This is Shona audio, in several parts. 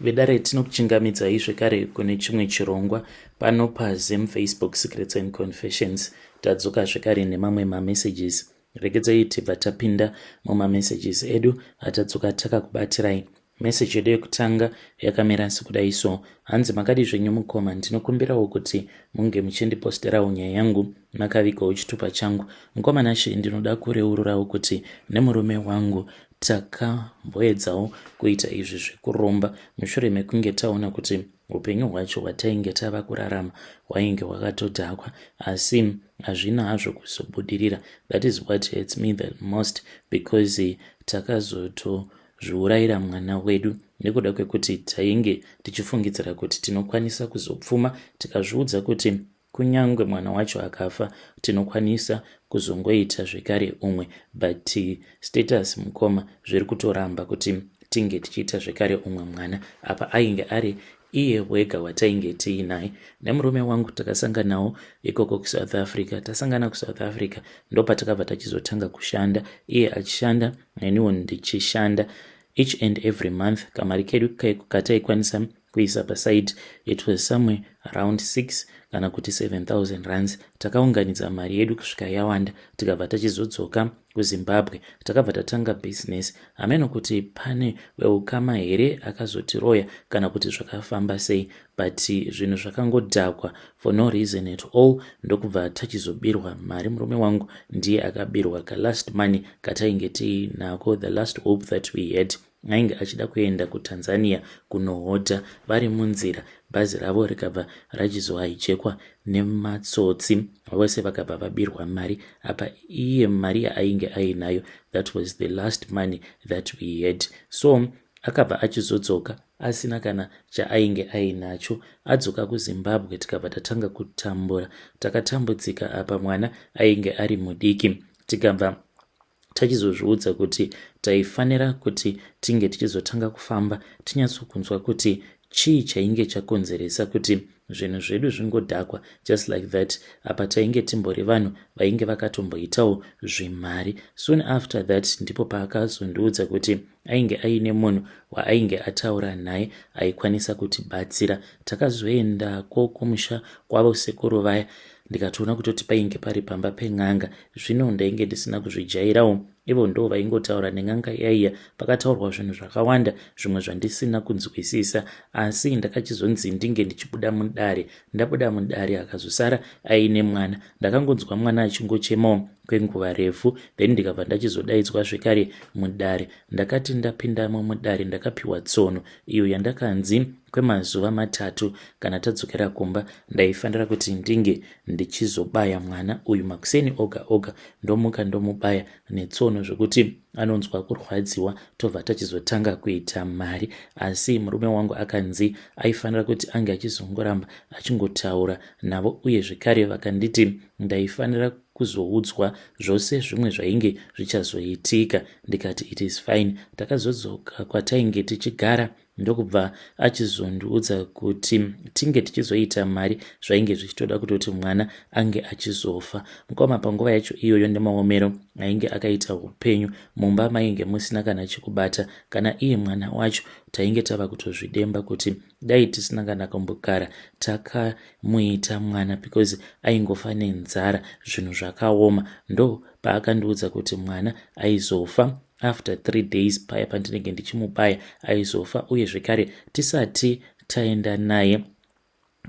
Vedare tinokuchingamidzai zvekare kune chimwe chirongwa pano paZim Facebook Secrets and Confessions. Tadzoka zvekare nemamwe mamessages. Regedzai tibva tapinda mumamessages edu atadzoka takakubatirai. Message yedu yekutanga yakamira sekudai so. Hanzi makadii zvenyu mukoma ndinokumbirawo kuti munge muchindiposterawo nyaya yangu makavigawo chitupa changu. Mukoma Nashe ndinoda kureururawo kuti nemurume wangu Takamboedzawo kuita izvi zvekuromba mushure mekunge taona kuti upenyu hwacho hwatainge tava kurarama hwainge hwakatodhakwa asi hazvina hazvo kuzobudirira. That is what hurts me the most because takazotozviurayira mwana wedu nekuda kwekuti tainge tichifungidzira kuti tinokwanisa kuzopfuma tikazviudza kuti Kunyangwe mwana wacho akafa tinokwanisa kuzongoita zvekare umwe but status mukoma zviri kutoramba kuti tinge tichiita zvekare umwe mwana apa ainge ari iye wega watainge tiinaye nemurume wangu takasanganawo ikoko kusouth africa tasangana kusouth africa ndopatakabva tachizotanga kushanda iye achishanda neniwo ndichishanda each and every month kamari kedu kataikwanisa kuisa paside it was somewhere around 6 kana kuti 7000 rands takaunganidza mari yedu kusvika yawanda tikabva tachizodzoka kuzimbabwe takabva tatanga business hameno kuti pane weukama here akazotiroya kana kuti zvakafamba sei but zvinhu zvakangodhakwa for no reason at all ndokubva tachizobirwa mari murume wangu ndiye akabirwa kalast money katainge tiinako the last hope that we had Ainge achida kuenda kuTanzania kunohodha. Vari munzira, bhazi ravo rikabva rachizohaijekwa nematsotsi. Vose vakabva vabirwa mari. Apa iye mari yaainge ainayo, that was the last money that we had. So akabva achizodzoka asina kana chaainge ainacho. Adzoka kuZimbabwe tikabva tatanga kutambura. Takatambudzika apa mwana ainge ari mudiki. Tikabva tachizozviudza kuti taifanira kuti tinge tichizotanga kufamba tinyatsokunzwa kuti chii chainge chakonzeresa kuti zvinhu zvedu zvingodhakwa just like that apa tainge timbori vanhu vainge vakatomboitawo zvemari soon after that ndipo paakazondiudza kuti ainge aine munhu waainge ataura naye aikwanisa kutibatsira takazoendako kumusha kwavo sekuru vaya ndikatoona kutoti painge pari pamba pen'anga zvino ndainge ndisina kuzvijairawo ivo ndo vaingotaura nen'anga yaiya pakataurwa zvinhu zvakawanda zvimwe zvandisina kunzwisisa asi ndakachizonzi ndinge ndichibuda mudare ndabuda mudare akazosara aine mwana ndakangonzwa mwana achingochemawo kwenguva refu then ndikabva ndachizodaidzwa zvekare mudare ndakati ndapindamo mudare ndakapiwa tsono iyo yandakanzi kwemazuva matatu kana tadzokera kumba ndaifanira kuti ndinge ndichizobaya mwana uyu makuseni oga oga ndomuka ndomubaya netsono zvekuti anonzwa kurwadziwa tobva tachizotanga kuita mari asi murume wangu akanzi aifanira kuti ange achizongoramba achingotaura navo uye zvekare vakanditi ndaifanira kuzoudzwa zvose zvimwe zvainge zvichazoitika ndikati it is fine takazodzoka kwatainge tichigara ndokubva achizondiudza kuti tinge tichizoita mari zvainge zvichitoda kutoti mwana ange achizofa mukoma panguva yacho iyoyo nemaomero ainge akaita upenyu mumba mainge musina kana chekubata kana iye mwana wacho tainge tava kutozvidemba kuti dai tisina kana kumbogara takamuita mwana because aingofa nenzara zvinhu zvakaoma ndo paakandiudza kuti mwana aizofa after three days paya pandinenge ndichimubaya aizofa uye zvekare tisati taenda naye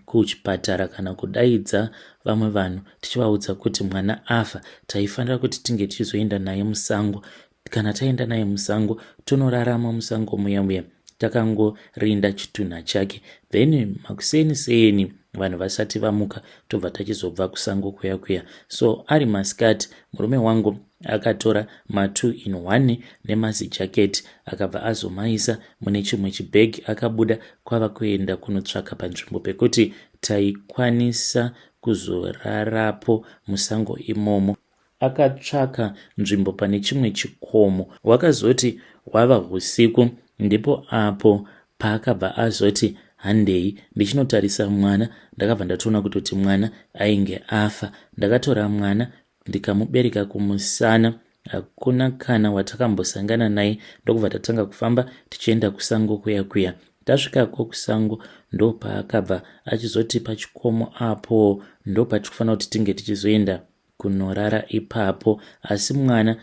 kuchipatara kana kudaidza vamwe vanhu tichivaudza kuti mwana afa taifanira kuti tinge tichizoenda naye musango kana taenda naye musango tonorarama musango muya muya takangorinda chitunha chake then makuseni seni vanhu vasati vamuka tobva tachizobva kusango kuya kuya so ari masikati murume wangu akatora ma2 in 1 nemazijaketi akabva azomaisa mune chimwe chibhegi akabuda kwava kuenda kunotsvaka panzvimbo pekuti taikwanisa kuzorarapo musango imomo Akatsvaka nzvimbo pane chimwe chikomo. Hwakazoti hwava husiku ndipo apo paakabva azoti handei ndichinotarisa mwana. Ndakabva ndatoona kutoti mwana ainge afa. Ndakatora mwana ndikamubereka kumusana. Hakuna kana watakambosangana naye ndokubva tatanga kufamba tichienda kusango kuya kuya. Tasvikako kusango ndopaakabva achizoti pachikomo apo ndopatikufanira kuti tinge tichizoenda kunorara ipapo asi mwana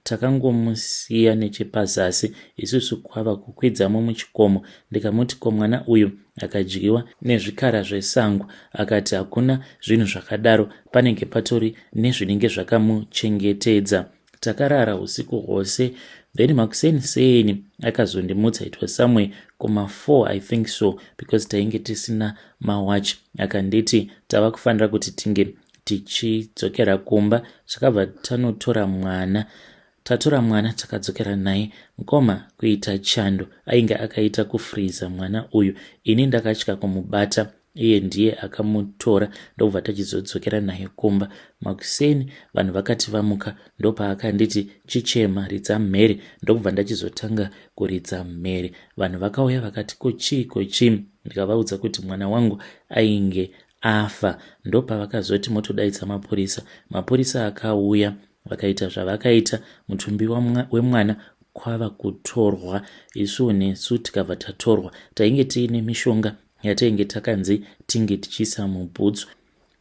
takangomusiya nechepazasi isusu kwava kukwidzamo muchikomo ndikamuti ko mwana uyu akadyiwa nezvikara zvesango akati hakuna zvinhu zvakadaro panenge patori nezvinenge zvakamuchengetedza Takarara usiku hwose then makuseni seni akazondimutsa it was somewhere kuma 4 I think so because tainge tisina mawatch akanditi tava kufanira kuti tinge tichidzokera kumba takabva tanotora mwana tatora mwana takadzokera naye mukoma kuita chando ainge akaita kufreezer mwana uyu ini ndakatya kumubata iye ndiye akamutora ndokubva tachizodzokera naye kumba makuseni vanhu vakati vamuka ndopaakanditi chichema ridza mhere ndokubva ndachizotanga kuridza mhere vanhu vakauya vakati ko chii ko chii ndikavaudza kuti mwana wangu ainge afa ndopavakazoti motodaidza mapurisa mapurisa akauya vakaita zvavakaita mutumbi wemwana kwava kutorwa isuwo nesu tikabva tatorwa tainge tiine mishonga yatainge takanzi tinge tichiisa mubhutsu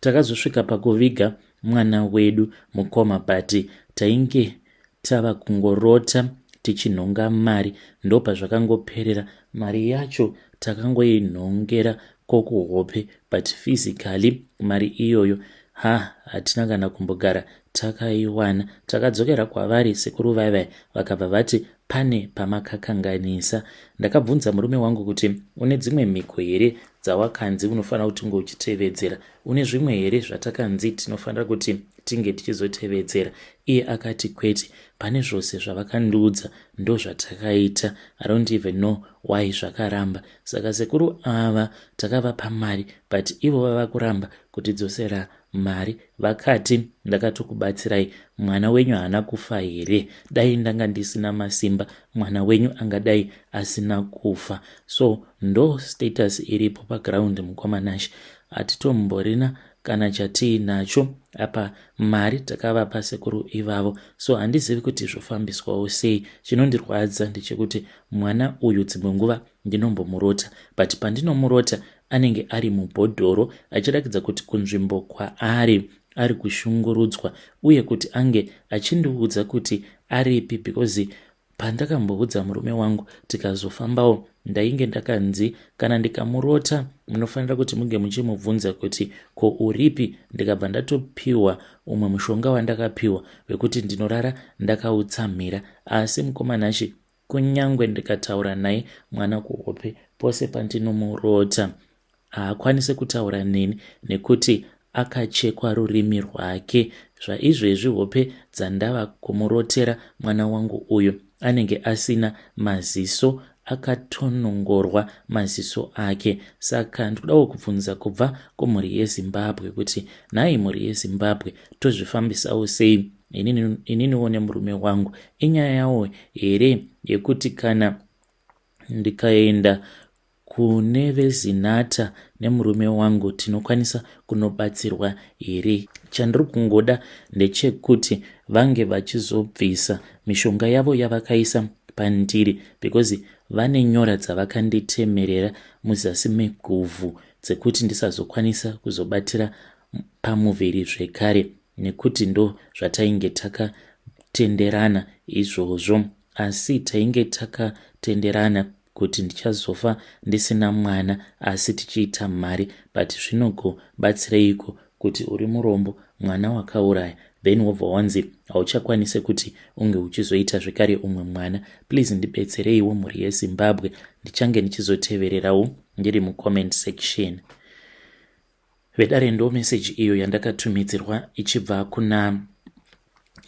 takazosvika pakuviga mwana wedu mukoma but tainge tava kungorota tichinhonga mari ndopazvakangoperera mari yacho takangoinhongera kokuhope but physically mari iyoyo ha hatina kana kumbogara takaiwana takadzokera kwavari sekuru vaivai vakabva vati pane pamakakanganisa ndakabvunza murume wangu kuti une dzimwe mhiko here dzawakanzi unofanira kuti unge uchitevedzera une zvimwe here zvatakanzi tinofanira kuti tinge tichizotevedzera iye akati kwete pane zvose zvavakandiudza ndozvatakaita i don't even know why zvakaramba saka sekuru ava takavapa mari but ivo vava kuramba kutidzosera mari vakati ndakatokubatsirai mwana wenyu haana kufa here dai ndanga ndisina masimba mwana wenyu angadai asina kufa so ndo status iripo paground mukoma Nashe hatitomborina kana chatiinacho apa mari takavapa sekuru ivavo so handizivi kuti zvofambiswawo sei chinondirwadza ndechekuti mwana uyu dzimwe nguva ndinombomurota but pandinomurota anenge ari mubhodhoro achirakidza kuti kunzvimbo kwaari ari kushungurudzwa uye kuti ange achindiudza kuti aripi because pandakamboudza murume wangu tikazofambawo ndainge ndakanzi kana ndikamurota munofanira kuti munge muchimubvunza kuti ko uripi ndikabva ndatopiwa umwe mushonga wandakapiwa wekuti ndinorara ndakautsamhira asi mukoma Nashe Kunyangwe ndikataura naye mwana kuhope pose pandinomurota haakwanise kutaura neni nekuti akachekwa rurimi rwake. Zvaizvezvi hope dzandava kumurotera mwana wangu uyu anenge asina maziso akatonongorwa maziso ake. Saka ndikudawo kubvunza kubva kumhuri yeZimbabwe kuti nhai mhuri yeZimbabwe tozvifambisawo sei ininiwo nemurume wangu inyaya yawo here yekuti kana ndikaenda kune vezinata nemurume wangu tinokwanisa kunobatsirwa here chandiri kungoda ndechekuti vange vachizobvisa mishonga yavo yavakaisa pandiri because vane nyora dzavakanditemerera muzasi meguvhu dzekuti ndisazokwanisa kuzobatira pamuviri zvekare nekuti ndozvatainge takatenderana izvozvo asi tainge takatenderana kuti ndichazofa ndisina mwana asi tichiita mari but zvinogobatsireiko kuti uri murombo mwana wakauraya then wobva wanzi hauchakwanise kuti unge uchizoita zvekare umwe mwana please ndibetsereiwo mhuri yezimbabwe ndichange ndichizotevererawo ndiri mucomment section Vedare ndo message iyo yandakatumidzirwa ichibva kuna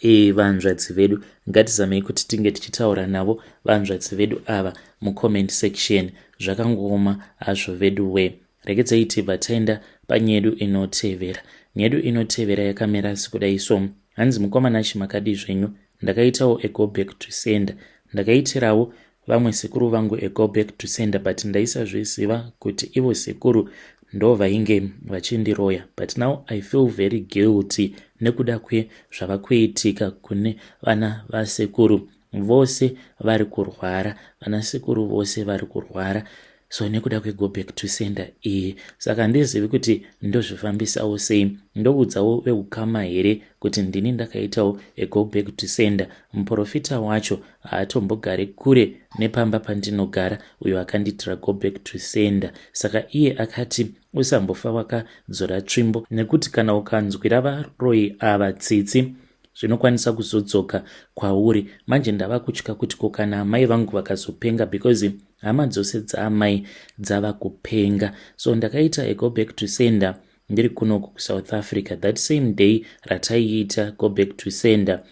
e, vanzvadzi vedu. Ngatizamei kuti tinge tichitaura navo vanzvadzi vedu ava mucomment section. Zvakangooma hazvo vedu we. Regedzai tibva taenda panyedu inotevera. Nyedu inotevera yakamira sekudai so. Hanzi mukoma Nashy makadii zvenyu? Ndakaitawo a go back to sender. Ndakaitirawo Vamwe sekuru vangu a go back to sender but ndaisazviziva kuti ivo sekuru ndovainge vachindiroya but now I feel very guilty nekuda kwezvava kuitika kune vana vasekuru vose vari kurwara vana sekuru vose vari kurwara. So nekuda kwego back to sender iyi, saka handizivi kuti ndozvifambisawo sei. Ndoudzawo veukama here kuti ndini ndakaitawo a go back to sender? Muprofita wacho haatombogari kure nepamba pandinogara, uyo akandiitira go back to sender. Saka iye akati usambofa wakadzora tsvimbo, nekuti kana ukanzwira varoyi ava tsitsi, zvinokwanisa kuzodzoka kwauri. Manje ndava kutya kuti ko kana amai vangu vakazopenga, because hama dzose dzaamai dzava kupenga. So ndakaita a go back to sender ndiri kunoku kuSouth Africa. That same day rataiita go back to sender,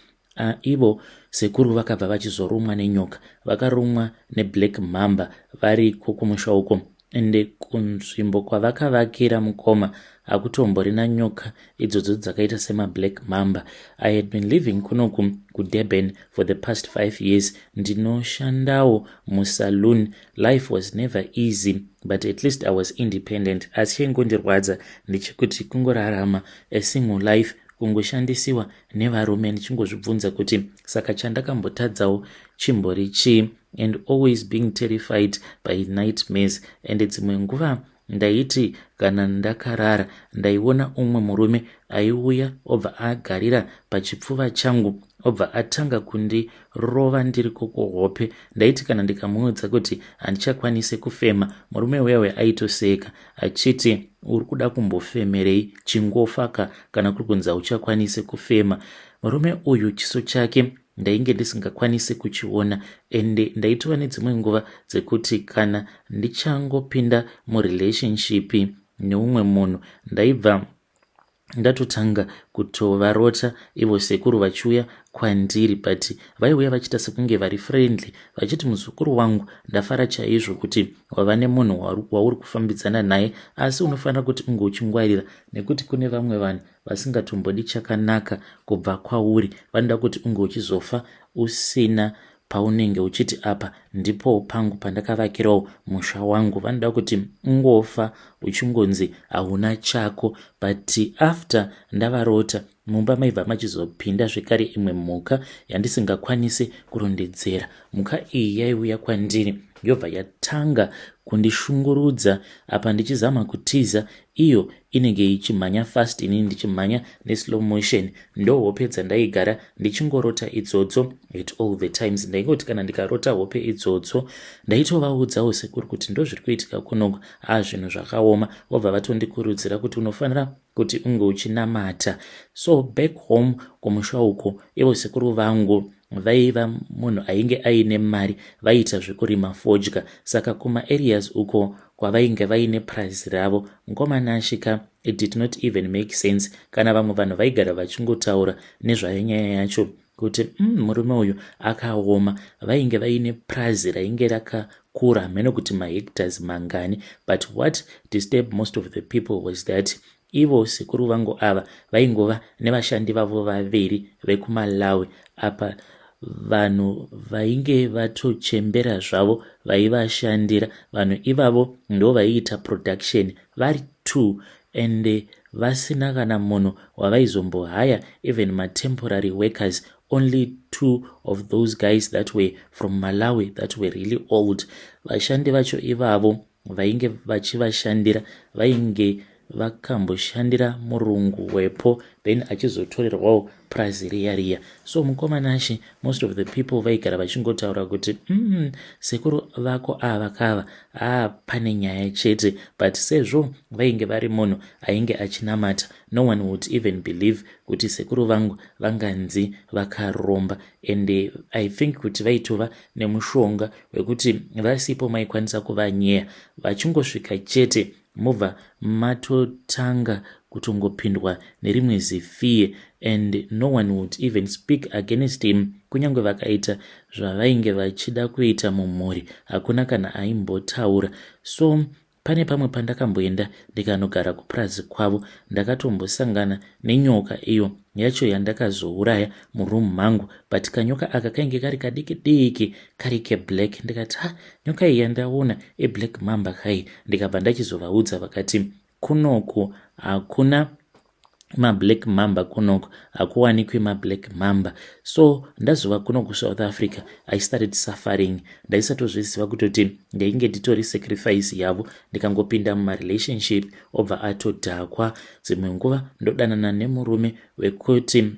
ivo sekuru vakabva vachizorumwa nenyoka. Vakarumwa neblack mamba variko kumusha uko. Ende kunzvimbo kwavakavakira, mukoma, hakutomborina nyoka idzodzo dzakaita semablack mamba. I had been living kunoku kuDurban for the past 5 years. Ndinoshandawo musaloon. Life was never easy, but at least I was independent. Asi chaingondirwadza ndechekuti kungorarama a single life, kungoshandisiwa nevarume, ndichingozvibvunza kuti saka chandakambotadzawo chimbori chii, and always being terrified by nightmares. And dzimwe nguva ndaiti kana ndakarara, ndaiona umwe murume aiuya, obva agarira pachipfuva changu, obva atanga kundirova ndiri kuhope. Ndaiti kana ndikamuudza kuti handichakwanisi kufema, murume uya aitoseka achiti, "Uri kuda kumbofemerei? Chingofaka kana kuri kunzi hauchakwanisi kufema." Murume uyu chiso chake ndainge ndisingakwanisi kuchiona. Ende ndaitova nedzimwe nguva dzekuti kana ndichangopinda murelationship neumwe munhu, ndaibva ndatotanga kutovarota ivo sekuru vachiuya kwandiri. But vaiuya vachiita sekunge vari friendly, vachiti, "Muzukuru wangu, ndafara chaizvo kuti wava nemunhu wauri kufambidzana naye, asi unofanira kuti unge uchingwarira, nekuti kune vamwe vanhu vasingatombodi chakanaka kubva kwauri. Vanoda kuti unge uchizofa usina paunenge uchiti apa ndipo pangu pandakavakirawo musha wangu. Vanoda kuti ungofa uchingonzi hauna chako." But after ndavarota, mumba maibva machizopinda zvekare imwe mhuka yandisingakwanisi kurondedzera. Mhuka iyi yaiuya kwandiri, yobva yatanga kundishungurudza. Apa ndichizama kutiza, iyo inenge ichimhanya fast, inini ndichimhanya neslow motion. Ndo hope dzandaigara ndichingorota idzodzo at all the times. Ndaingoti kana ndikarota hope idzodzo, ndaitovaudzawo sekuru kuti ndo zviri kuitika kunoko. A, zvinhu zvakaoma. Vobva vatondikurudzira kuti unofanira kuti unge uchinamata. So back home kumusha uko, ivo sekuru vangu vaiva munhu ainge aine mari, vaiita zvekurima fodya. Saka kumaareas uko kwavainge vaine purazi ravo, mukomana asvika, it did not even make sense. Kana vamwe vanhu vaigara vachingotaura nezvayo nyaya yacho kuti murume uyu akaoma." Vainge vaine purazi rainge rakakura, hameno kuti mahectares mangani. But what disturbed most of the people was that ivo sekuru vangu ava vaingova nevashandi vavo vaviri vekuMalawi. Apa vanhu vainge vatochembera zvavo vaivashandira. Vanhu ivavo ndo vaiita production vari two, and vasina kana munhu wavaizombohaya, even matemporary workers. Only two of those guys that were from Malawi that were really old. Vashandi vacho ivavo vainge vachivashandira vainge vakamboshandira murungu wepo, then achizotorerwawo purazi riya riya. So mukomana, most of the people vaigara vachingotaura kuti, Sekuru vako ava kava aa, pane nyaya chete." But sezvo vainge vari munhu ainge achinamata, no one would even believe kuti sekuru vangu vanganzi vakaromba. And I think kuti vaitova nemushonga wekuti vasipo maikwanisa kuvanyeya, vachingosvika chete mobva matotanga kutongopindwa nerimwe zifear, and no one would even speak against him. Kunyange vakaita zvavainge vachida kuita mumhuri, hakuna kana aimbotaura. So pane pamwe pandakamboenda ndikanogara kupurazi kwavo, ndakatombosangana nenyoka iyo yacho yandakazouraya muroom mangu. But kanyoka aka kainge kari kadiki diki, kari keblack. Ndikati, "Ha, nyoka iyi yandaona iblack mamba kai?" Ndikabva ndachizovaudza, vakati kunoku hakuna. mablack mamba kunoko hakuwanikwi mablack mamba. So ndazova kuno kuSouth Africa, I started suffering. Ndaisatozviziva kutoti ndainge nditori sacrifice yavo. Ndikangopinda mumarelationship, obva atodhakwa. Dzimwe nguva ndodanana nemurume wekuti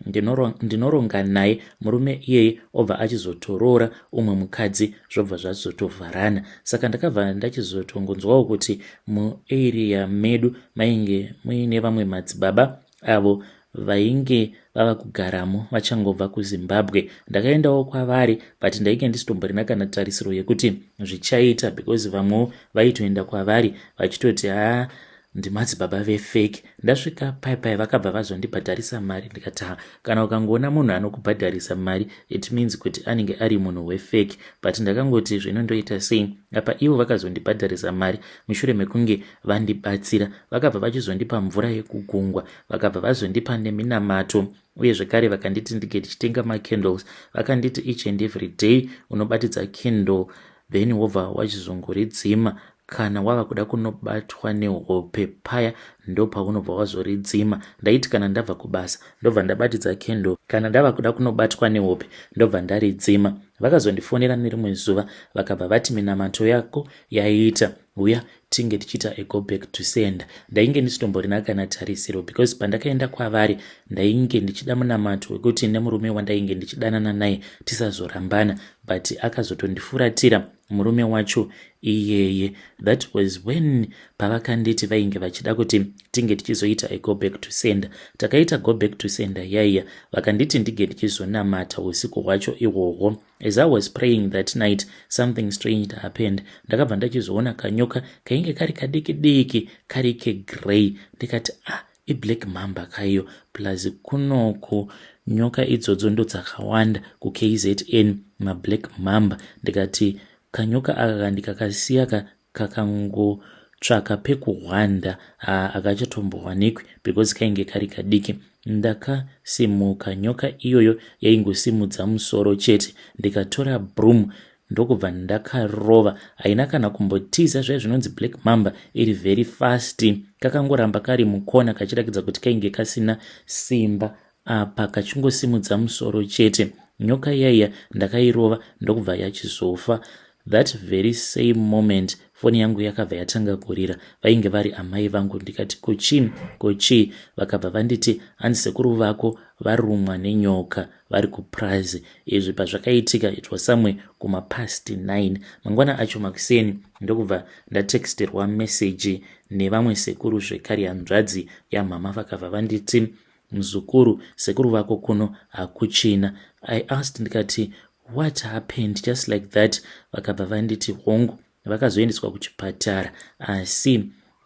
ndinoronga naye, murume iyeye obva achizotoroora umwe mukadzi, zvobva zvazotovharana. Saka ndakabva ndachizotongonzwawo kuti muarea medu mainge muine vamwe madzibaba avo vainge vava kugaramo vachangobva kuZimbabwe. Ndakaendawo kwavari, but ndainge ndisitomborina kana tarisiro yekuti zvichaita, because vamwewo vaitoenda kwavari vachitoti, "Haa, ndimadzibaba vefake." Ndasvika paipai, vakabva vazondibhadharisa mari. Ndikati, "Ha, kana ukangoona munhu anokubhadharisa mari, it means kuti anenge ari munhu wefake." But ndakangoti, "Zvinondoita sei apa?" Ivo vakazondibhadharisa mari mushure mekunge vandibatsira. Vakabva vachizondipa mvura yekugungwa, vakabva vazondipa neminamato, uye zvekare vakanditi ndige ndichitenga macandles. Vakanditi each and every day unobatidza candle, then wobva wachizongoridzima kana wava kuda kunobatwa nehope. Paya ndopaunobva wazoridzima. Ndaiti kana ndabva kubasa, ndobva ndabatidza candle. Kana ndava kuda kunobatwa nehope, ndobva ndaridzima. Vakazondifonera nerimwe zuva, vakabva vati, "Minamato yako yaita, uya tinge tichiita a go back to sender." Ndainge ndisitomborina kana tarisiro, because pandakaenda kwavari ndainge ndichida munamato wekuti nemurume wandainge ndichidanana naye tisazorambana, but akazotondifuratira murume wacho iyeye. That was when pavakanditi vainge vachida kuti tinge tichizoita a go back to sender. Takaita go back to sender yaiya. Vakanditi ndige ndichizonamata usiku hwacho ihwohwo. As I was praying that night, something strange happened. Ndakabva ndachizoona kanyoka kainge kari kadiki diki, kari kegrey. Ndikati, "Ah, iblack mamba kaiyo." Plus kunoku nyoka idzodzo ndo dzakawanda kuKZN, mablack mamba. Ndikati kanyoka aka ndikakasiya kakangotsvaka pekuhwanda, akachatombowanikwi, because kainge kari kadiki. Ndakasimuka, nyoka iyoyo yaingosimudza musoro chete. Ndikatora broom, ndokubva ndakarova. Haina kana kumbotiza. Zvai zvinonzi black mamba iri very fast. Kakangoramba kari mukona, kachiratidza kuti kainge kasina simba, apa kachingosimudza musoro chete. Nyoka yaiya ndakairova, ndokubva yachizofa. That very same moment, foni yangu yakabva yatanga kurira. Vainge vari amai vangu. Ndikati, "Kochii, kochii?" Vakabva vanditi, "Hanzi sekuru vako varumwa nenyoka, vari kuprazi." Izvi pazvakaitika, it was somewhere kumapast 9. Mangwana acho makuseni, ndokubva ndatexterwa meseji nevamwe sekuru zvekare, hanzvadzi yamhama. Vakabva vanditi, "Muzukuru, sekuru vako kuno hakuchina." I asked, ndikati, "What happened just like that?" Vakabva vanditi, "Hongu, vakazoendeswa kuchipatara, asi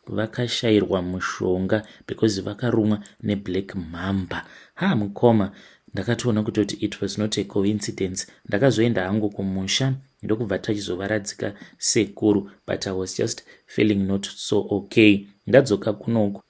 vakashayirwa mushonga because vakarumwa neblack mamba." Ha, mukoma, ndakatoona kutoti it was not a coincidence. Ndakazoenda hangu kumusha, ndokubva tachizovaradzika sekuru, but I was just feeling not so okay. Ndadzoka kunoku,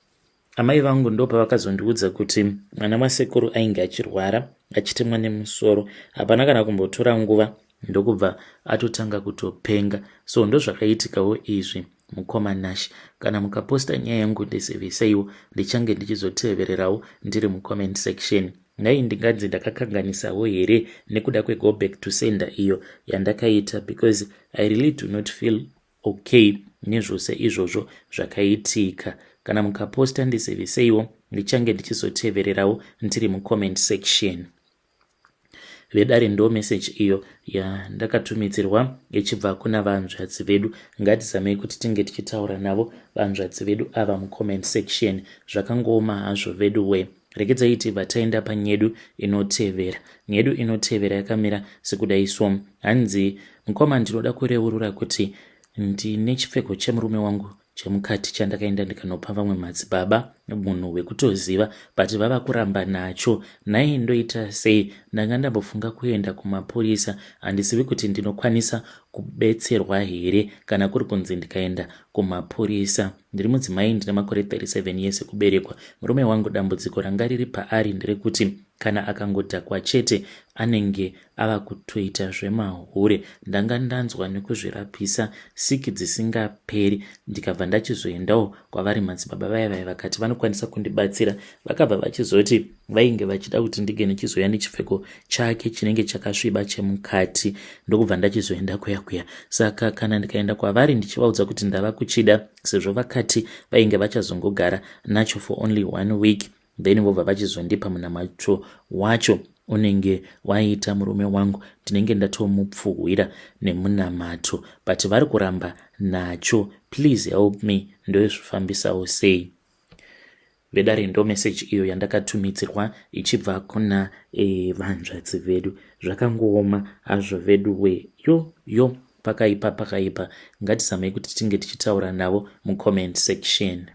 amai vangu ndo pavakazondiudza kuti mwana wasekuru ainge achirwara, achitemwa nemusoro. Hapana kana kumbotora nguva, ndokubva atotanga kutopenga. So ndozvakaitikawo izvi, mukoma Nash. Kana mukaposta nyaya yangu, ndiziviseiwo, ndichange ndichizotevererawo ndiri mucomment section. Nhai, ndinganzi ndakakanganisawo here nekuda kwego back to sender iyo yandakaita? Because I really do not feel okay nezvose izvozvo zvakaitika. Kana mukaposta, ndiziviseiwo, ndichange ndichizotevererawo ndiri mucomment section. Vedare, ndo meseji iyo yandakatumidzirwa ichibva kuna vanzvadzi vedu. Ngatizamei kuti tinge tichitaura navo vanzvadzi vedu ava mucomment section. Zvakangooma hazvo vedu we. Regedzai tibva taenda panyedu inotevera. Nyedu inotevera yakamira sekudai so. Hanzi, "Mukoma, ndinoda kureurura kuti ndine chipfeko chemurume wangu chemukati chandakaenda ndikanopa vamwe madzibaba, munhu wekutoziva, but vava kuramba nacho. Nhai, ndoita sei? Ndanga ndambofunga kuenda kumapurisa. Handizivi kuti ndinokwanisa kubetserwa here kana kuri kunzi ndikaenda kumapurisa. Ndiri mudzimai, ndine makore 37 years ekuberekwa. Murume wangu, dambudziko ranga riri paari nderekuti Kana akangodhakwa chete anenge ava kutoita zvemahure. Ndanga ndanzwa nekuzvirapisa siki dzisingaperi ndikabva ndachizoendawo kwavari madzibaba vaya vaya vakati vanokwanisa kundibatsira. Vakabva vachizoti vainge vachida kuti ndinge ndichizouya nechipfeko chake chinenge chakasviba chemukati ndokubva ndachizoenda kuya kuya. Saka kana ndikaenda kwavari ndichivaudza kuti ndava kuchida sezvo vakati vainge vachazongogara nacho for only one week then vobva vachizondipa munamato wacho unenge waita murume wangu ndinenge ndatomupfuhwira nemunamato but vari kuramba nacho please help me ndoizvifambisawo sei vedare ndo message iyo yandakatumidzirwa ichibva kuna e, vanzvadzi vedu zvakangooma hazvo vedu we yo yo pakaipa pakaipa ngatizamei kuti tinge tichitaura navo mucomment section.